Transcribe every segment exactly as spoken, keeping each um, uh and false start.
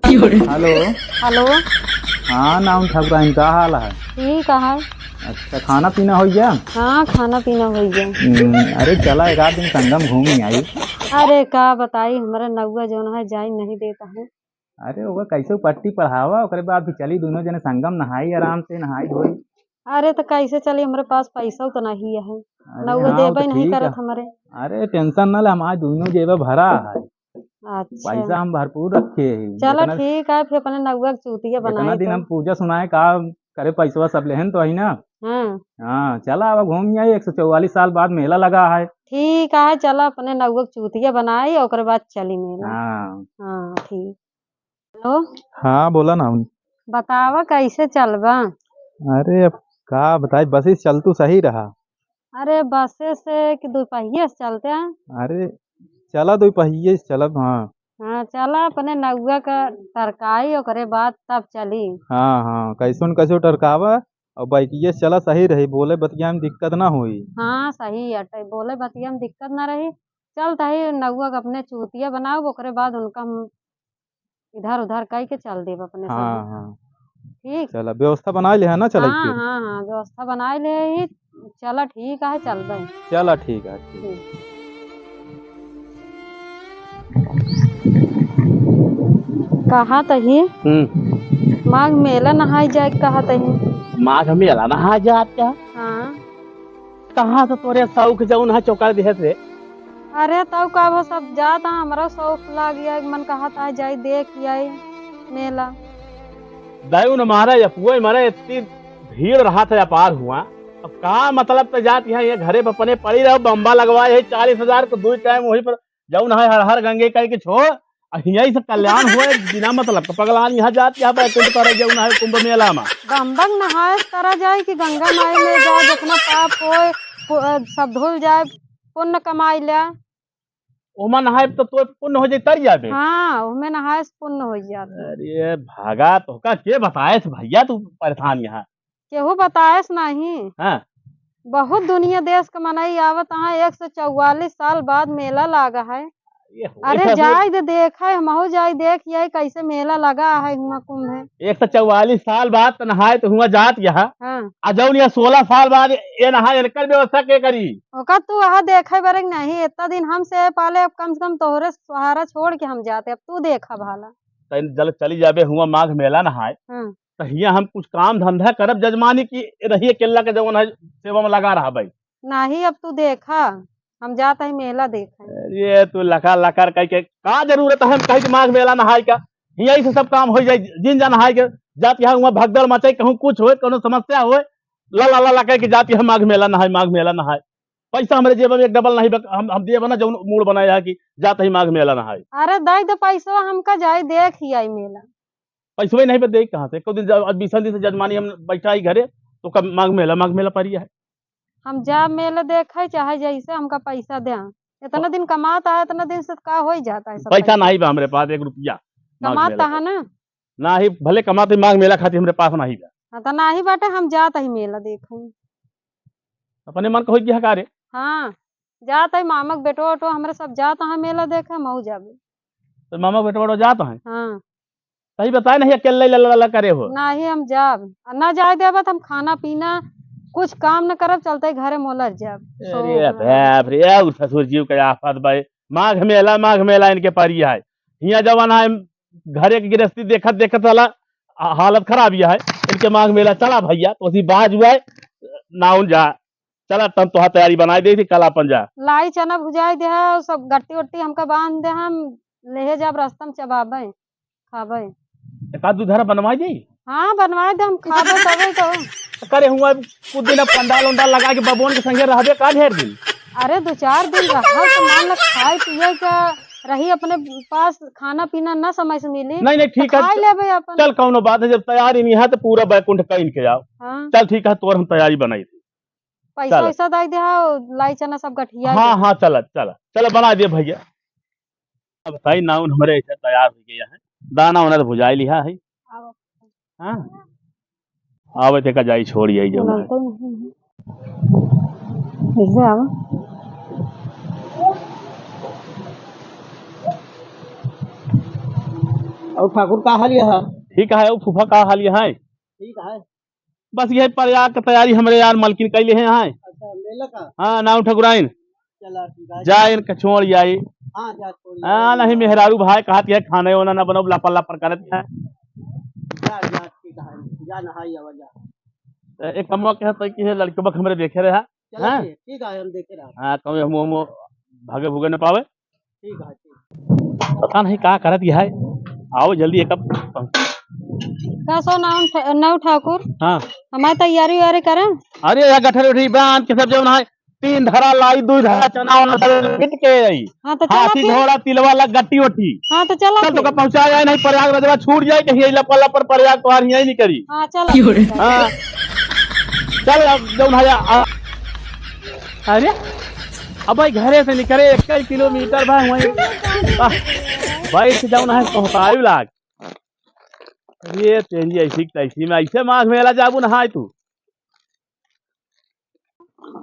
हेलो। हेलो। हाँ, नाउन ठकुराइन, का हाल है? ठीक है। अच्छा, खाना पीना होइ गया? हाँ, खाना पीना होइ गया। हम्म, अरे चला, एक आध दिन संगम घूमी आई। अरे का बताई, हमरे नउआ जौन है, जाई नहीं देता है। अरे ओका कैसे पट्टी पढ़ावा, ओकरे बाद भी चली, दोनों जने संगम नहाई, आराम से नहाई धोई। अरे तो कैसे चली, हमरे पास पैसा तो नहीं है, अरे नउआ हाँ, वो देबे तो नहीं ठीक करत है। हमरे। अरे टेंशन ना ले, हम आज दोनों जेबे भरा है। अच्छा। पैसा हम भरपूर रखे हैं। चला इतना, ठीक है, फिर अपने नउआ के चूतिया इतना बनाए दिन के। हम पूजा सुनाए का करे, पैसवा सब लेहन तो है ना। हाँ। हाँ, चला अब घूम आई, एक सौ चौवालीस साल बाद मेला लगा है। ठीक है, चला अपने नउआ के चूतिया बनाई, ओकरे बाद चली मेला। हाँ। हाँ, ठीक। हेलो। हाँ, बोला ना। बतावा कैसे चलबा? अरे अब का बताई, बसे से चल तू सही रहा। अरे बसे से कि दुपहिया से चलते हैं? अरे चला दुपहिया से चलब, हाँ। हाँ, चला अपने नउआ का टरकाई, ओकरे बाद तब चली। हाँ, हाँ, कैसो न कैसो टरकावा, और बाइकिया से चला सही रही, बोले बतिया में दिक्कत ना होई। हाँ, सही अटे, बोले बतिया में दिक्कत ना रही। चल तही नउआ का अपने चूतिया बनाओ, ओकरे बाद उनका हम इधर उधर कई के चल देब अपने हाँ, सब। हाँ। ठीक। चला, व्यवस्था बनाई ले है ना, चला हाँ, के। हाँ, हाँ, व्यवस्था बनाई ले ही। चला, ठीक है, चलबे। चला, ठीक है, ठीक। ठीक। कहा तही? हम्म। माघ मेला नहाए जाए, कहा तही? माघ मेला नहाए जात का? हाँ। कहाँ से तोरे शौक जौन है चोकर देहत रे? अरे तब का वो सब जात है, हमरा शौक लाग गया, मन कहत है जाई देख आई मेला। दाई उन मारा या पुए मारा, इतनी भीड़ रहा था, अपार हुआ। अब का मतलब तो जात यहाँ, ये घरे पर अपने पड़ी रहो, बम्बा लगवाए है चालीस हजार को दुई टाइम वहीं पर जौन है हर हर गंगे कह के छोड़, आ हियाँ से कल्याण होए, बिना मतलब के पगलान यहाँ जात, यहाँ बैकुंठ पर जौन है कुंभ मेला में। गंगा नहाए से करा जाए कि गंगा माई में जाओ, जितना पाप होए, पु-, अ, सब धुल जाए, पुण्य कमाई ले। ओमा नहाए तो तोर पुण्य हो जाए, तर जाबे। हाँ, ओमे नहाए से पुण्य हो जात। अरे भागा, तोका के बताए से भैया, तू परेशान यहाँ। केहू बताएस नहीं। हाँ। बहुत दुनिया देश के मनई आवत हैं, एक सौ चौवालीस साल बाद मेला लागा है। ये हो, अरे ऐसा तो जाए दे, देखे, हमहू जाए देख आई कैसे मेला लगा है हुआ कुंभ है। एक सौ चौवालीस साल बाद तो नहाए तो हुआ जात यहाँ। हाँ। आ जौन ये सोलह साल बाद ये नहाए, इनकर व्यवस्था के करी? ओका तू वहाँ देखे बरे के नहीं, इतना दिन हमसे पाले, अब कम से कम तोहरे सहारा छोड़ के हम जाते, अब तू देखा भाला। तैं जल चली जाबे हुआ माघ मेला नहाए। हाँ। तो हियाँ हम कुछ काम धंधा करब जजमानी की रही अकेला के जवन है सेवा में लगा रहा भाई। नहीं, अब तू देखा, हम जात है मेला देखे। अरे तू लका लकर कह के का जरूरत है, हम कही कि माघ मेला नहाए का, हियाँ से सब काम हो जाए, जिन जा नहाए के, जात यहाँ हुआ भगदड़ मचाई, कहूँ कुछ होए, कोनो समस्या होए, ला ला ला ला कह के जात यहाँ माघ मेला नहाए, माघ मेला नहाए। पैसा हमरे जेब में एक डबल नहीं बा, हम, हम देब ना जौन मूड बनाया है कि जात ही माघ मेला नहाए। अरे दे दे पैसवा, हमका जाए देख ही आई मेला। पैसवे नहीं बा, दे कहाँ से? एको दिन जब, अब बीसन दिन से जजमानी हम बैठा ही घरे, तो कब माघ मेला, माघ मेला परिया है। हम जा मेला देखे, चाहे जैसे हमका पैसा दे। इतना हाँ। दिन कमाता है, इतना दिन से का हो ही जाता है सब पैसा पैसा। नहीं बा हमरे पास एक रुपया। माघ कमाता मेला है पर। ना? ना ही, भले कमाते, माघ मेला खातिर हमरे पास नहीं बा। हाँ, तो ना ही बाटे, हम जात ही मेला देखे। अपने मन का हो गया का रे? हाँ, जात ही मामक बेटो ओटो हमरे सब जात हैं मेला देखे, मऊ जाबे। तो मामक बेटो ओटो जात हैं? हाँ। सही बताए नहीं, अकेले लला लला करे हो। नाही हम जाब, आ ना जाए देबा त हम खाना पीना कुछ काम न करब, चलते घरे मोलर जाब। अरे बाप रे, और ससुर जीव के आफत बा। माघ मेला, माघ मेला इनके परी है। हियाँ जवन है, घरे के गृहस्थी देखत देखत वाला हा-, हालत खराब ही है। इनके माघ मेला चला भैया, तो उसी बाज हुआ है, नाउन जा। चला तन तोहा तैयारी बनाई दे थी, कल अपन जा। लाई चना भुजाई दे, सब गट्टी उट्टी हमका बांध दे, हम लेहे जाब रास्ता में चबाबे। खाबे। एक आध दू धरा बनवाई दे। हाँ, बनवाई दे, हम खाबे तबे तो। करे हुआ कुछ दिन अब पंडाल उंडाल लगा के बबुअन के संगे रहबे का ढेर दिन? अरे, दो चार दिन रहा तो मान लो खाए पिए का रही, अपने पास खाना पीना ना समय से मिली, नहीं, नहीं, तो ठीक है, खाए च-, लेबे अपन। चल, कौनो बात है, जब तैयारी नहीं है तो पूरा बैकुंठ कहीं के आओ। हाँ। चल, ठीक है, तोर हम तैयारी बनाई थी। पैसा चल। वैसा दे दे, हाँ, लाई चना सब गठिया हाँ, दे। हाँ, चला, चला, चला, बना दे भैया। अब बताई, नाउन हमरे ऐसे तैयार हो गया है, दाना उना तो भुजाई लिहा है। आओ। हाँ, आवे ते का जाई छोड़ आई जौन है। बोलते नहीं है। ऐसे आओ। और ठाकुर का हाल है? ठीक है, और फूफा का हाल है? ठीक है। बस यही प्रयाग के तैयारी हमरे यार मलकिन कैले हैं यहाँ। अच्छा, मेला का? हाँ, नाऊ ठकुराइन। चला, ठीक है। जा इनका छोड़ जाई। हाँ, जा, छोड़ हाँ, जाई। नहीं, मेहरारू भाई कहत है, खाने वाना ना बनाओ, लपर लपर करत है। जा, जा, ठीक है, जा, नहाई आवा, जा। तो एक कमवा कहत है कि ये लड़के बक हमरे देखे रहा। चला, हाँ? ठीक, ठीक है, हम देखे रहा। हाँ, कम हम, हम भागे भूगे न पावे। ठीक है, ठीक। पता नहीं का करत है। आओ जल्दी एक कप। का सो नाऊ ठ-, नाऊ ठाकुर? हाँ। हमार तैयारी वैयारी करें? अरे, यह गठरी उठरी बांध के सब जौन है, तीन धरा लाई, दुई धरा चना वना सब पीट के आई। हाँ, तो चला हाथी फिर। घोड़ा तिलवा ला गट्टी ओटी। हाँ, तो चला चल, फिर। तोका पहुँचा जाए, नहीं प्रयागराज छूट जाए, कहीं लपर लपर प्रयाग तोहार यहीं नहीं करी। हाँ, चला। क्यों रे? ठीक है। हाँ। चल, अब जौन है, आ, अरे, अब भाई घरे से निकले एक ही किलोमीटर भाई वहीं, आ, भाई से जौन है, पहुँचायु लाग। अरे, तेरी ऐसी की तैसी में ऐसे माघ मेला जाबू नहाए तू।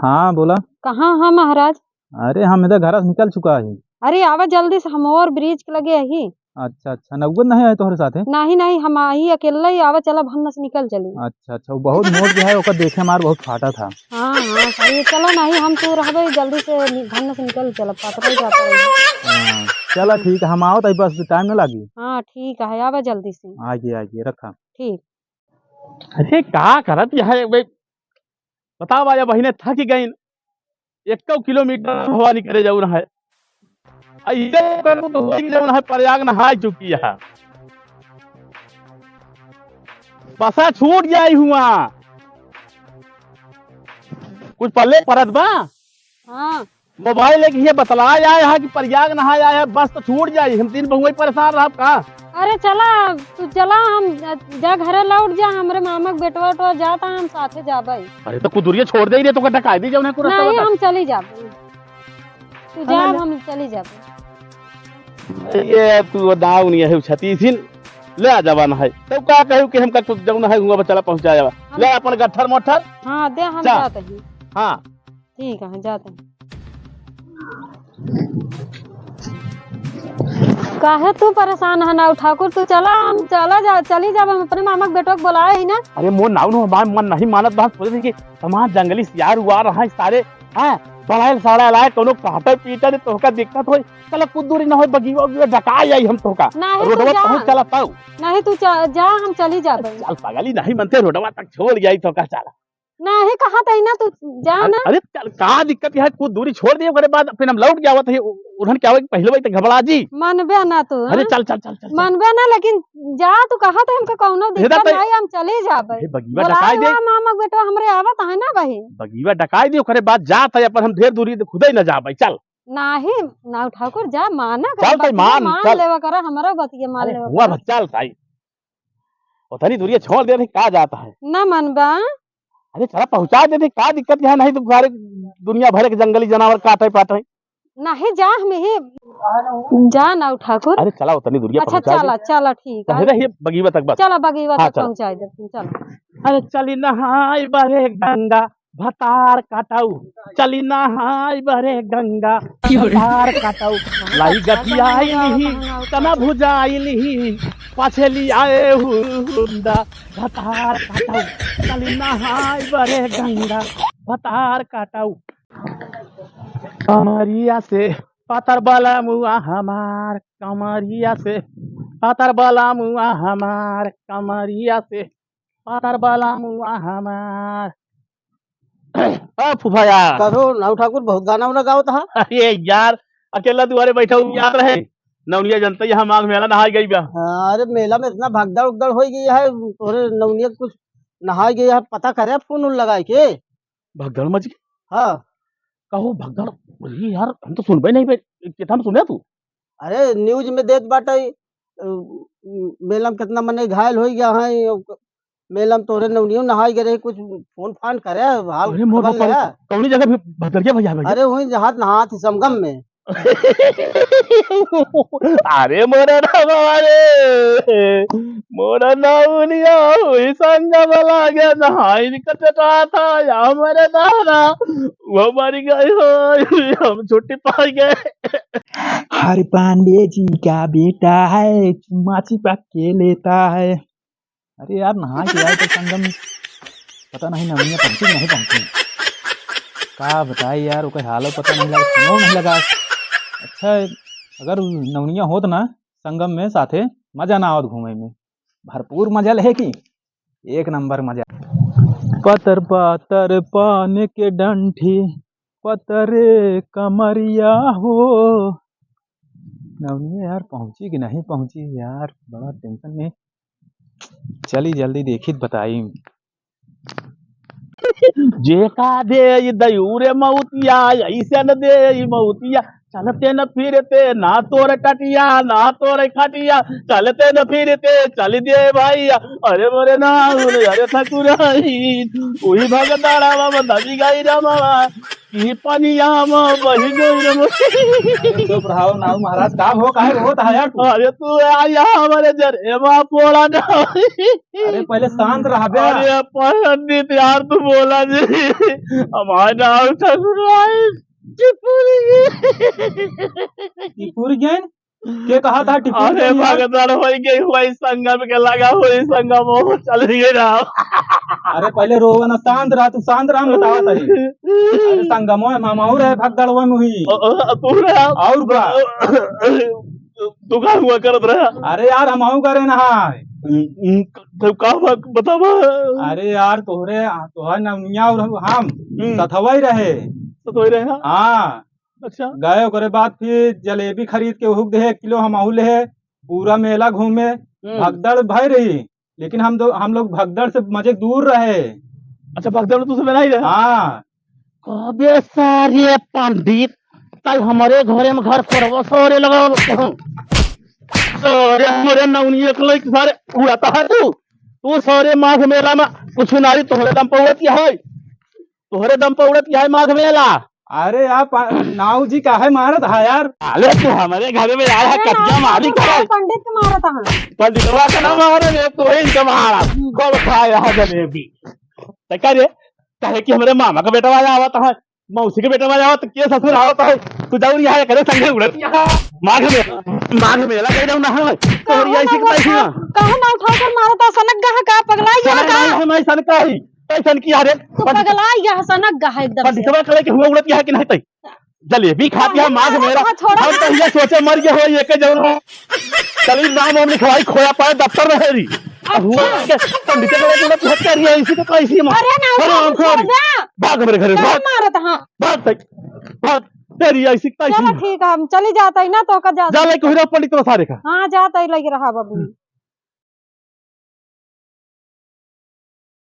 हाँ, बोला। कहाँ है महाराज? अरे, हम इधर घर से निकल चुका ही। अरे, आवा जल्दी से, हम और ब्रिज के लगे ही। अच्छा, अच्छा, नौगत नहीं आए तोहरे साथे? नहीं, नहीं, हम आई अकेले ही, आवा, चला, भन्न से निकल चली। अच्छा, अच्छा, वो बहुत मोट जो है, ओकर देखे मार बहुत फाटा था। हाँ, हाँ, सही, चला, नहीं, हम तो रहबे, जल्दी से नि-, भन्न से निकल चला, पात्र ही जाता है। हाँ, चला, ठीक है, हम आवत है, बस टाइम न लागी। हाँ, ठीक है, आवा जल्दी से। आगे, आगे, रखा। ठीक। अरे, का करत है बे? बतावा, या बहिने थक गइन, एक किलोमीटर हवा निकले जौन है। आ, ये करू तो होई जौन है, प्रयाग नहाए चुकी है। बसा छूट जाई हुआ। कुछ पल्ले परत बा? हाँ। मोबाइल एक ये बतलाए आए है कि प्रयाग नहाए आए है, बस तो छूट जाई, हम तीन बहुआ परेशान रहब का? अरे चला, तू चला, हम जा घरे लौट जा, हमरे मामा के बेटवा उटवा जाता, हम साथे जाबे। अरे तो कुदुरिया छोड़ दे रे, तोका डकाई दी जौन है कुछ नहीं, हम चली जाबे। तू जा, हम चली जाबे। ये तू दाव नहीं है छतीसिन, ले आ जवान है। तो का कहू कि हमका कुछ जौन है हुआ चला पहुँचा जावा। हम ले अपन गट्ठर मोठर। हाँ, दे हम जा। जात ही। हाँ। ठीक है, जात ही। काहे तू परेशान है नाऊ ठाकुर? तू चला, हम चला जा, चली जाब, हम अपने मामा के बेटवा के बोलाए ही ना। अरे मोर नाऊ नो, हमार मन नहीं मानत बा, सोचे कि तमाम जंगली सियार हुआ रहा है सारे, हैं? बड़ाइल साड़ा लाए, कोनो काटे पीटे ने तोहका दिक्कत होई, चला कुछ दूरी ना होई, बगीवा उगीवा डकाई आई हम तोहका। नहीं, तू रोडवा जा। पहुँच चला तऊ। नहीं, तू चा-, जा, हम चली जाबे। चल पगली, नहीं मनते, रोडवा तक छोड़ जाई तोहका, चला। नहीं, कहा तई ना, तू जा अरे, ना। अरे, चल, का दिक्कत है? कुछ दूरी छोड़ दिए, ओकरे बाद फिर हम लौट के आवत है। उ-, उन्हन क्या हुआ कि पहले वही तो घबरा जी। मानबे ना तू, अरे, हाँ? चल, चल, चल, चल, चल। मानबे ना, लेकिन जा, तू कहा तो हमके कौनो भेजा दिक्कत तो नहीं, हम चले जाबे। हे बगीवा बोलाए डकाई दे। हुआ मामा के बेटवा हमरे आवत है ना बहिन। बगीवा डकाई दे, ओकरे बाद जात है, अपन हम ढेर दूरी तो खुदे ही ना जाबे, चल। नाही, नाऊ ठाकुर, जा, माना कर, चल, तई बतिया मान, मान चल। लेवा करा, हमरा बतिया मान अरे, लेवा हुआ करा। बस, चल, तई। उतनी दूरिया छोड़ दे, नहीं का जाता है? ना मनबा। अरे, चला, पहुँचा दे, नहीं का दिक्कत है, नहीं तो सारे दुनिया भर के जंगली जनावर काटे पाटे। नहीं, जा, हम ही जा नाऊ ठाकुर। अरे, चला, उतनी दूरिया अच्छा, पहुँचा दे। चला, चला, ठीक तो है। है ये बगीवा तक बस। चला, बगीवा हाँ, तक चला। पहुँचा दे, चला। अरे, चली नहाई बरे गंगा, भतार काटाऊ, चली नहाई बरे गंगा, क्यों रे? भतार काटाऊ, लाई गठियाई लिही, चना भुजाई लिही, पाछे लियाए हुंदा, भतार काटाऊ, चली नहाई बरे गंगा, भतार काटाऊ। कमरिया से पातर बलमुआ हमार, कमरिया से पातर बलमुआ हमार, कमरिया से पातर बलमुआ हमार। आ फूफा यार। कहो, नाऊ ठाकुर बहुत गाना वाना गावत हा। अरे यार, अकेला दुआरे बैठा हूँ, याद रहे। नौनिया जनता यहाँ माघ मेला नहाई गई बा। हाँ, अरे मेला में इतना भगदड़ उगदड़ होई गई है, तोरे नौनिया कुछ नहाई गई है, पता करे फोन उन लगाई के। भगदड़ मच गई? हाँ। कहो भगदड़, अरे यार, हम तो सुनबे नहीं बे, कितना में सुने तू? अरे news में देत बाटे, अ, मेला में कितना मने घायल होई गया है, मेला में तोरे नौनियो नहाई गए रहे, कुछ फोन फान करे, हाल अरे मोर खबर बाप रे, ले। कौनी जगह भी भगदड़िया भैया, भैया? अरे वहीं जहाँ नहात ही संगम में। अरे मोरे रामा रे, मोरे नौनिया हुई संगम लागे नहाइन कटटा था या मोरे दादा, वो मर गई हो, हम छुट्टी पाई गए। हर पांडे जी का बेटा है, चुम्मा चिपक के लेता है। अरे यार, नहा के आए तो संगम, पता नहीं नौनिया पहुंची कि नहीं पहुंची। का बताई यार, ओकर हालो पता नहीं लगा, फोनो नहीं लगा। अच्छा, अगर नौनिया होत ना संगम में साथे, मजा ना आवत घूमे में, भरपूर मजा लेहे की, एक नंबर मजा। पतर पातर पान के डंठी, पतरे कमरिया हो। नौनिया यार पहुंची कि नहीं पहुंची यार, बड़ा टेंशन में। चली जल्दी देखी त बताई। जेका दे दयूरे मौतिया, ऐसे न दे मौतिया, चलते न फिरते ना तोर टटिया, ना तोर खटिया, चलते न फिरते चल दे भैया। अरे मोरे ना, अरे ठकुराई, उही भगतारा बाबा दबी गई रे मामा। ई पनिया में बहि गई रे मोर। अरे चुप रहो नाऊ महाराज, का हो, काहे रोत है यार तू? अरे तू आ यहाँ हमारे जरे मा पोड़ा ना। अरे पहले शांत रह बे। अरे पंडित यार तू बोला जी, हमारे नाऊ ठकुराई टिपुरी। टिपुरी गैन? के कहा था टिपुरी अरे गैन यार? भगदड़ होई गई, होई संगम के लगा, होई संगम हो चल गए ना। अरे पहले रोवा ना, शांत रहा तू, शांत रहा, हम बतावा तारी। अरे संगमो है, मामाऊ रहे भगदड़वा में हुई। अ, अ, तू रहा। और बा? तू का हुआ करत रहा? अरे यार, हमहू करे ना है। हम्म, हम्म, तब का हुआ बतावा? अरे यार, तोहरे, तोहर नौनिया और हम हम्म। सथवा ही रहे। सथवा ही रहे, हाँ? हाँ। अच्छा। गए, ओकरे बाद फिर जलेबी खरीद के उहुक देहे एक किलो, हमहू लेहे, पूरा मेला घूमे, हम्म। भगदड़ भय रही, लेकिन हम दो, हम लोग भगदड़ से मजे दूर रहे। अच्छा, भगदड़ में तू सब नहीं रहे? हाँ। कबे सारे पंडित, कल हमारे घरे में घर करवा सारे लगा, सारे हमारे नौनिया के लइके सारे उड़ाता है तू। तू सारे माघ मेला में कुछ नारी तोहरे दम पर उड़त है। तोहरे दम पर उड़त है माघ मेला। अरे आप, नाऊ जी काहे मारत है यार? अरे तू हमारे घर में आया है, अरे कटिया नाऊ मारी जी, करे। पंडित के मारत है। पंडितवा का ना मारे रे, तू ही इनका मारा। खूब खाए यहाँ जलेबी। ते का रे? काहे कि हमारे मामा का बेटा वाला आवत है, मौसी के बेटा वाला आवत, के ससुर आवत है। तू जाऊ यहाँ करे संगे उड़त। माघ में, माघ मेला कहीं ना है। तोहरी ऐसी के पैसी ना। काहे ना उठा कर मारत है? सनक गहा का, पगला गया सनक का? नहीं है, मैं सनक का ही। कैसन किया रे? तू पगला गया, सनक गहा एकदम से। पंडितवा कहे कि हुआ उड़त यहाँ कि नहीं तई? जलेबी खात यहाँ माघ मेला। हाँ, छोड़ा हम ना। तो ये सोचे मर गए हो, ये के जरूर हो। चली नाम हम लिखवाई, खोया पाए दफ्तर में है री। अब हुआ अच्छा। के पंडित को उड़त यहाँ कर रही है, इसी तो कैसी मार। अरे ना, अरे हम छोड़ छोड़। दे। भाग मेरे घर से, क्या भाग। मारत, हाँ। भाग तक, भाग। तेरी ऐसी कैसी चलो मार। ठीक है, हम चली जाता ही ना तो का जा। जा ले कोई ना पंडित को सारे का। हाँ, जाता ही लग रहा बाबू।